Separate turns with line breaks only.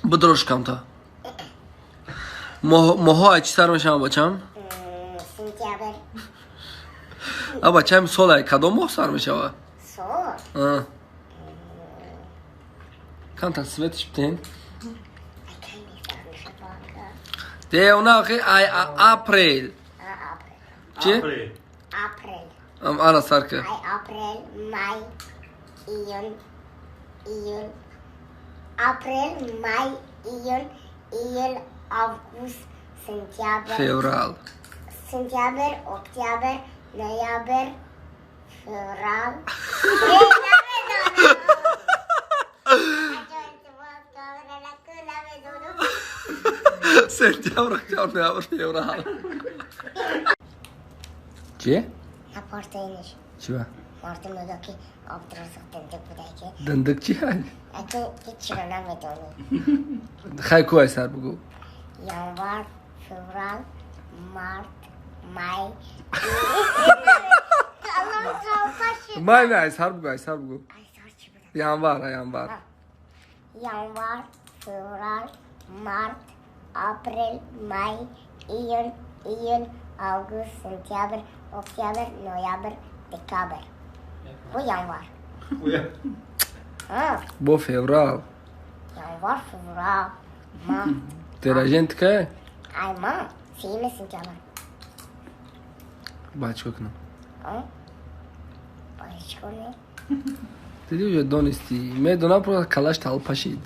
Бидрош камта. Моҳо ай чӣ сар мешаванд, бачам?
Сентябрь.
А, бачаем, сол ай кадом моҳ сар мешавад?
Сол.
А. Камтар светиш битен.
Акай мефаҳмиша.
Девона, охи, ай апрел.
Апрел.
Чӣ?
Апрел.
Апрел.
Ана, сар ка.
Ай апрел, май, июн, июл. Апрел, май, июн, июл, август, сентябрь.
Феврал.
Сентябрь, октябрь, ноябрь, феврал. Эй, намедонам.
Сентябрь, октябрь, ноябрь, феврал. Чӣ?
Напортаиниш.
Чӣ ба?
Мардум мегӯяд, ки Абдураззоқ дандук будааки.
Дандук чӣ ҳай?
Аки ҳечиро намедонӣ.
Хай, ку, ай сар бугӯ.
Январ, феврал, март, май.
Май не, ай сар бугӯ, ай сар бугӯ.
Ай сар чӣ буда?
Январ, январ.
Январ, феврал, март, апрел, май, июн, июл, август, сентябрь, октябрь, ноябрь, декабрь. Бу январ. А,
Бо феврал.
Январ, феврал, март.
Деражент кай?
Ай, ма, сиюми сентябрь.
Ба чӣ кунам?
А? Бояд чӣ кунӣ?
Диди, уже донистӣ. Медонам, просто калаш талпашид.